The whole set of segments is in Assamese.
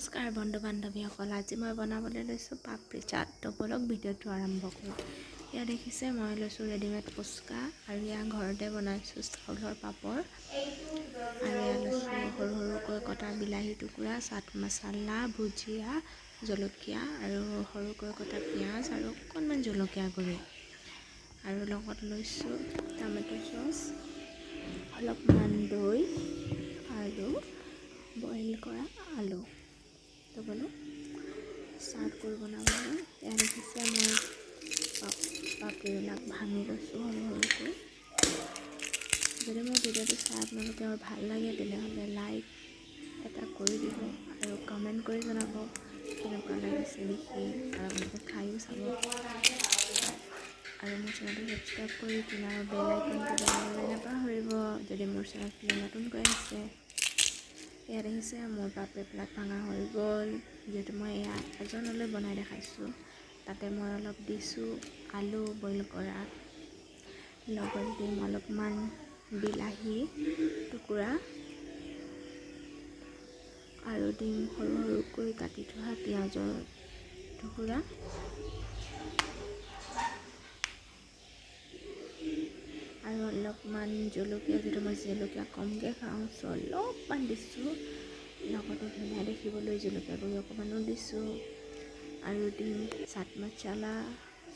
নমস্কাৰ বন্ধু বান্ধৱীসকল, আজি মই বনাবলৈ লৈছোঁ পাপৰি চাট। তো ব'লক ভিডিঅ'টো আৰম্ভ কৰোঁ। এয়া দেখিছে, মই লৈছোঁ ৰেডিমেড ফুচকা আৰু এয়া ঘৰতে বনাইছোঁ চাউলৰ পাপৰ। আৰু এয়া লৈছোঁ সৰু সৰুকৈ কটা বিলাহী টুকুৰা, চাট মছলা, ভুজিয়া, জলকীয়া আৰু সৰুকৈ কটা পিঁয়াজ আৰু অকণমান জলকীয়া গুড়ি। আৰু লগত লৈছোঁ টমেট' চচ, অলপমান দৈ আৰু বইল কৰা আলু। তো বোলো ষ্টাৰ্ট কৰি বনাবলৈ। এয়া দেখিছে, মই পাপৰিবিলাক ভাঙি লৈছোঁ সৰু সৰুকৈ। যদি মোৰ ভিডিঅ'টো চাই আপোনালোকে ভাল লাগে, তেনেহ'লে লাইক এটা কৰি দিব আৰু কমেণ্ট কৰি জনাব কেনেকুৱা লাগিছে দেখি, আৰু আপোনালোকে খায়ো চাব। আৰু মোৰ চেনেলটো ছাবস্ক্ৰাইব কৰি কিনাৰৰ বেল আইকনটো দবাবলৈ নাপাহৰিব, যদি মোৰ চেনেলটোলৈ নতুনকৈ আহিছে। ইয়াত দেখিছে, মোৰ পাপৰিবিলাক ভাঙা হৈ গ'ল। যিহেতু মই এয়া এজনলৈ বনাই দেখাইছোঁ, তাতে মই অলপ দিছোঁ আলু বইল কৰা, লগত দিম অলপমান বিলাহী টুকুৰা আৰু দিম সৰু সৰুকৈ কাটি থোৱা পিঁয়াজৰ টুকুৰা আৰু অলপমান জলকীয়া। যিটো মই জলকীয়া কমকৈ খাওঁ, চ' অলপমান দিছোঁ। লগতে ধুনীয়া দেখিবলৈ জলকীয়া গুড়ি অকণমানো দিছোঁ আৰু দিম চাট মছলা।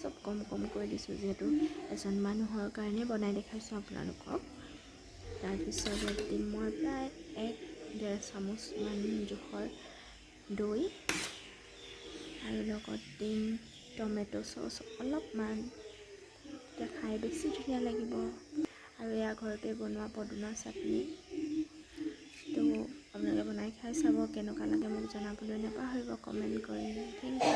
চব কম কমকৈ দিছোঁ, যিহেতু এজন মানুহৰ কাৰণে বনাই দেখাইছোঁ আপোনালোকক। তাৰপিছত ইয়াত দিম মই প্ৰায় 1-1.5 চামুচমান জোখৰ দৈ আৰু লগত দিম টমেট' চচ অলপমান, তেতিয়া খাই বেছি ধুনীয়া লাগিব। আৰু এয়া ঘৰতে বনোৱা পদুনা চাটনি। তো আপোনালোকে বনাই খাই চাব, কেনেকুৱা লাগে মোক জনাবলৈ নাপাহৰিব কমেণ্ট কৰি। Thank U.